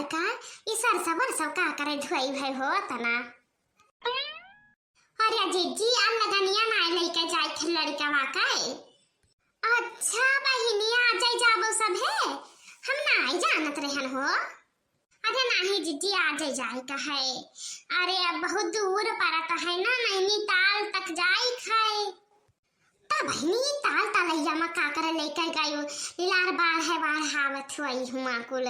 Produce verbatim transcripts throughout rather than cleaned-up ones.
का, ई सरसों बरसों का करे धुआई भई हो तना? अरे जिज्जी, आ लगनिया नाई लइके जाई थे लड़िकवा के। अच्छा बहिनी, आ जाई जाबो सभे, हम नाई जानत रहन हो। अरे नाही जिज्जी, आ जाई जाई का है। अरे अब बहुत दूर पड़त है ना, नैनीताल तक जाई खाए। ता बहिनी, ताल तलैया मा का करे लइके गयो, लार बाढ़ है, बाढ़ आवत हुई हुआ कुल।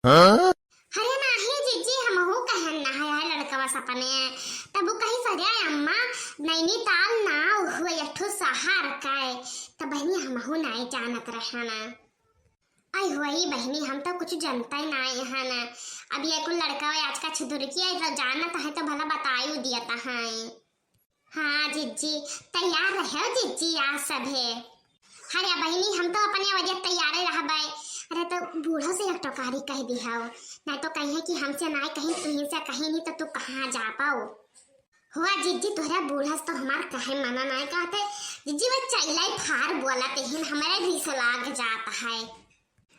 हाँ? अरे नाही जिज्जी, हमहू कहन ना है, है लड़कवा सपने। तब वो कही सरे अम्मा, नैनीताल ना हुए, एक ठो शहर का है। तब बहिनी हमहू नाई जानत रहना। आई हुई बहिनी, हम तो कुछ जनता ही नाई है ना। अब ये कुल लड़कवा आज का छुदुरकी है, तो जानत है तो भला बताई दिया ता है। हाँ जिज्जी, तैयार रहे जिज्जी, आ सभे। अरे बहिनी, हम तो अपने वजह तैयारे रहबे। अरे तो बूढ़ो से एक टोकारी कह दिहाओ, नहीं तो कहे कि हमसे नाई कहीं, तुहीं से कहीं नहीं तो तू कहाँ जा पाओ। हुआ जिज्जी, तोहरा बूढ़ा से तो हमार कहे मना नाई कहते। जिज्जी वो चैलाई फार बोला तेहिन हमारे भी से लाग जाता है।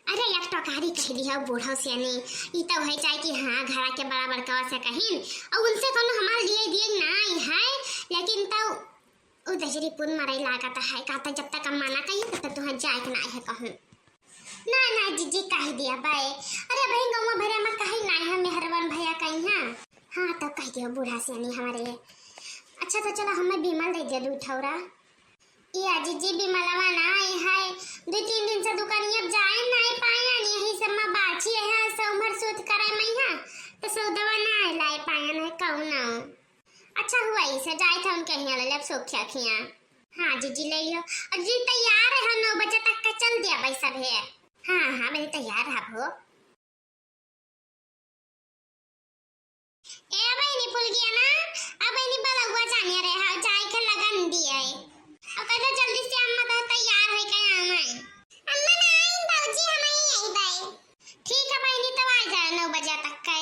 अरे एक टोकारी कह दिया बूढ़ो से ने, ई तो है चाहे कि हाँ घरा के बड़ा बड़कवा से कहिन, और उनसे कोनो हमार लिए दिए नाई है, लेकिन तो उ दहिजरी पुन मरई लागत है, कहता जब तक हम मना कही तब तक तुहां जाए के नाई है कहूँ। ना ना जिज्जी कह दिया बे, अरे भाई गौवा भरे में कही नाई है मेहरबान भैया कहीं है। हाँ तो कह दिया बूढ़ा से ने हमारे। अच्छा तो चलो हमें बिमल दे दिया दू ठौरा। या जिज्जी बिमलवा ना आई है, दू तीन दिन से दुकानिया जाए ना आई पायन, यही सब में बाची है, सौमर सूत करे में है, तो सौदवा ना आई लाई पायन है कौनो। अच्छा हुआ इसे जाए था उनके हियाँ ले लेब सोखिया खिया। हाँ जिज्जी ले लियो, और जी तैयार है, नौ बजे तक का चल दिया भाई सब है। हाँ हाँ मैं तैयार है वो। ए बहिनी फुलगिया ना, अब बहिनी बलौआ जाने रहे, हाँ, जाए के लगन दिए। अब कहते जल्दी से अम्मा तो तैयार होई के आवे। अम्मा ना आई, बाबूजी हम ही आई बाई। ठीक है बहिनी, तब आ जाए नौ बजे तक के।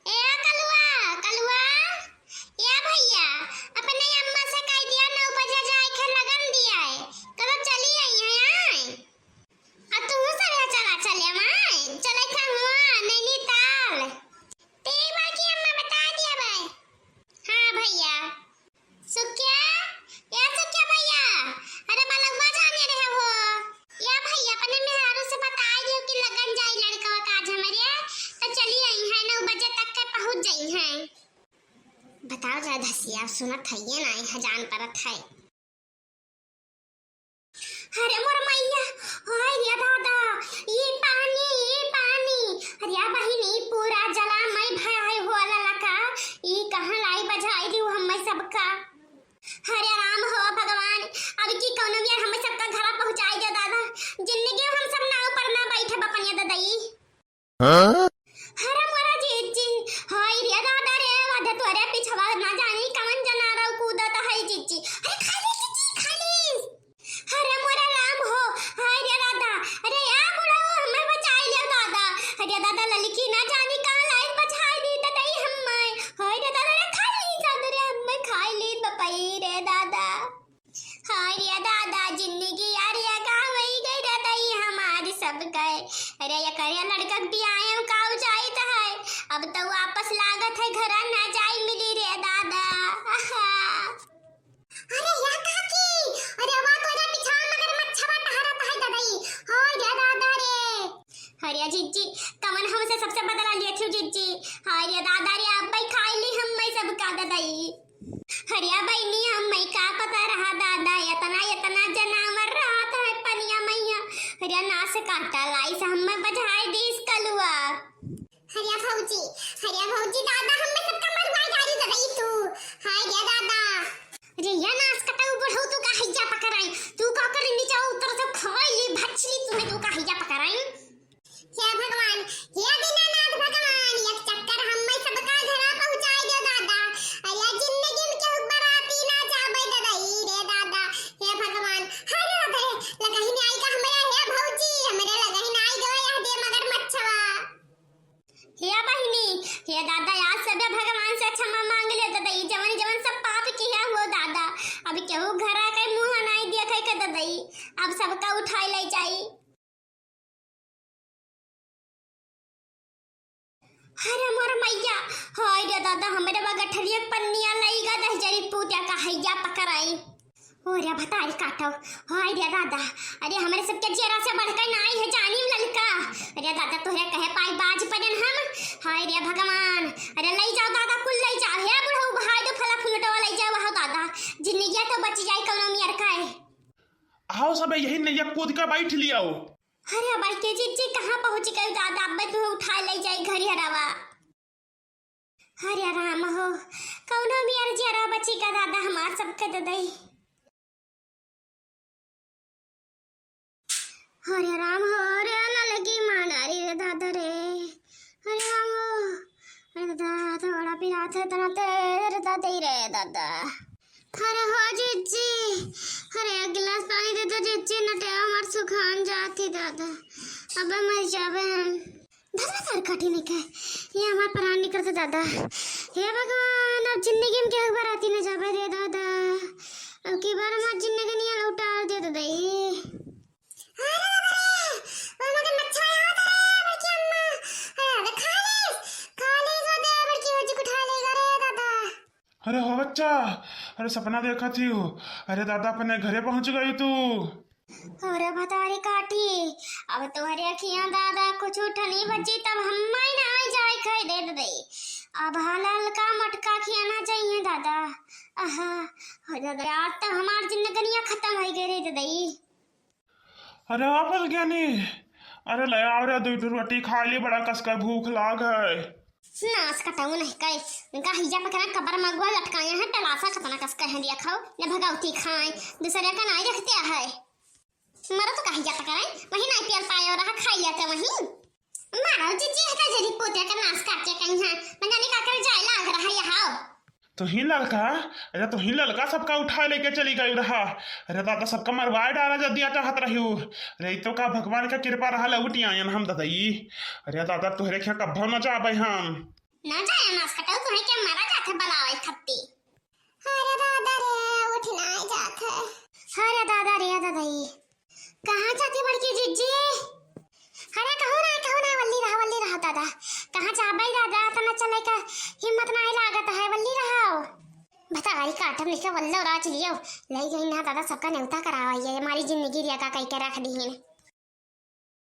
ए कलुआ, कलुआ, या भैया, अपने अम्मा से कह दिया नौ बजे जाए के लगन दिया है, कब चली आई है आए? आ तू सब चला चले माए, चले था हुआ नैनीताल। ते बाकी अम्मा बता दिया भाई। हाँ भैया। सुक्या, या सुक्या भैया, अरे बलौआ जाने रहे हो। या भैया, अपने मेहरारू से बताई दियो कि लगन जाई लड़कवा का आज हमरे, तो चली आई है, नौ बजे तक के पहुँच जाई है। बताओ जरा धसिया, सुनत है ये ना, यहाँ जान परत है। अरे मोर मैया, हाय रे दादा, ई पानी, ई पानी। अरे या बहिनी, पूरा जला मैं भाई होला लका, ई कहाँ लाई बजाई दियो हम्मै सबका। अरे राम हो भगवान, अब की कौनो बियार हम्मै सबका घरा पहुँचाई दे दादा, जिंदगी हम सब नाव पर ना बैठब अपनिया ददई। हाँ? अरे मोरा जीजी, हाय रे दादा रे, वादा तोरे पिछवा ना जानी कवन जनावर कूदत है जीजी। अरे खाली जीजी, खाली। अरे मोरा राम हो, हाय रे दादा, अरे या बुढ़ऊ हमें बचाई ले दादा। अरे दादा ललकी ना जानी कहाँ लाई बचाई दी ददई हम्मै। हाय रे दादा रे, खाली जादू रे हम्मै खाई ली बपई रे दादा। हाय रे दादा, जिंदगी यार या का होई गई रे दई हमार सब गए। अरे ये करिया लड़का के बियाह में काऊ जाइत है, अब तो वापस लागत है घर ना जाई मिली रे दादा। अरे या काकी, अरे वा तोरे पिछवा मगरमच्छवा टहरत है ददई। हाय रे दादा रे। अरे जिज्जी, कमन हमसे सबसे बदला लिए थे जिज्जी। हाय रे दादा रे, अब भाई खाई ली हम्मै सबका ददई। अरे बहिनी, हम्मै का पता रहा दादा, इतना, इतना जनावर रहत है पनिया मैया। अरे नास काटा लाई से हम्मै बझाई दीस कलुआ। अरे भौजी, अरे भौजी, दादा हम्मै सबका मरवा डाली ददई तू। हाय रे दादा। अरे या नास कटाऊ बुढ़ऊ तू का हैया पकड़ाई, तू का करे नीचे उतर से खाई ली भचली तुम्हें तू का हैया पकड़ाई। हे भगवान, हे दीनानाथ भगवान, एक चक्कर हम्मै सबका घरा पहुँचाई दे दादा। अरे जिंदगी में केहू बराती ना जाबै ददई रे दादा। हे भगवान, अरे रे, लगही नाई का हमरा हे भौजी, हमरे लगही नाई गवा यह दे मगरमच्छवा। हे बहिनी, हे दादा, सबका उठाए लइ जाई। अरे मोर मइया, हाय रे दादा, हमरे बा गठरिया के पन्निया लइगा दहिजरी पूतिया का हइया पकराई। ओ रे भतारी काटो, हाय रे दादा, अरे हमरे सबके जेरा से बढ़ के नाई है जानी ललका। अरे दादा तोहरे कहे पाई बाज पड़न हम, हाय रे भगवान। अरे लइ जाओ दादा, कुल लइ जाओ, हे बुढ़ऊ भाई दो फला फुलटवा लइ जाओ, हो दादा, जिंदगिया तो बच जाई कौनो मियर का है। आओ सब यही नैया कूद के बैठ लियाओ। अरे बड़के जिज्जी कहाँ पहुँच गई दादा, अब तू उठा लइ जाई घरी हरावा। अरे राम हो, कौनो मियर जियरा बची का दादा हमार सबके दे दई। अरे राम हो, अरे ललकी माँ डारी रे दादा रे। अरे राम हो, अरे दादा, थोड़ा पिरात है, तना तेरे दादा ही रे दादा। अरे हो जिज्जी, अरे एक गिलास पानी दे दो जिज्जी, नटे हमार सुखान जाती दादा, अब मर जाबे हम। धरवा तार काटी नहीं के, ये हमार प्राण निकलते दादा। हे भगवान, अब जिंदगी में केहू बराती न जाबे रे दादा। अब की बार हमार जिंदगी नहीं लौटा दे दादा ये। अरे बाबा रे, वो मगरमच्छ आया होता रे, बड़की अम्मा। अरे दादा, खा ले, खा ले, वो दे, बड़की हो जी को उठा लेगा रे दादा। अरे हो बच्चा, अरे सपना देखा थी हो। अरे दादा, अपने घरे पहुँच गई तू। अरे भतारी काटी, अब तोहरे अखियाँ दादा कुछ उठनी बची तब हम माई ना आई जाए खाई दे दे। अब हाँ ललका मटका खियाना चाहिए दादा। आहा, हो दादा, आज तो हमार जिंदगनिया खत्म हो गई रे दादा। अरे वापस ज्ञानी, अरे ले आओ रे, दुई ठो रोटी खा ली, बड़ा कसका भूख लाग है। नास कटाऊ नहीं कई, उनका हिया पकड़ा कबर मगुआ लटकाया है, टलासा कतना कसका है दिया खाओ, न भगवती खाए, दूसरे का नाई रखते है। मरो तो का हिया पकड़ाई, वही नाई पियल पायो रहा, खाई लेते वही। मारो जिज्जी है का जरी पोते का नास काटे कहीं है, मैं जाने का कर जाए लाग रहा है यहाँ। तोही ललका, अरे तोही ललका सबका उठाए लेके चली गई रहा। अरे दादा, सबका मरवाए डाला जदिया चाहत रही हूँ। अरे ई तो का भगवान का कृपा रहा, लौटी आयन हम ददई। अरे दादा, तोहरे क्या कब्बो न जाबे हम। ना जाए नास कटाऊ, तुम्हें क्या मारा जात है बलावे खत्ती। अरे दादा रे, उठ ना जात है। अरे दादा रे ददई। कहाँ जाती बड़की जिज्जी? अरे कहू ना, कहू ना, वल्ली रहा, वल्ली रहा दादा। कहाँ जाबे दादा, तना चले का हिम्मत नाई लागत है, वल्ली रहा। भतारी काटब लिखे वल्लो राज लियो। लई गई ना दादा, सबका नेवता करावा, ये हमारी जिंदगी रिया का कई के रख दी है।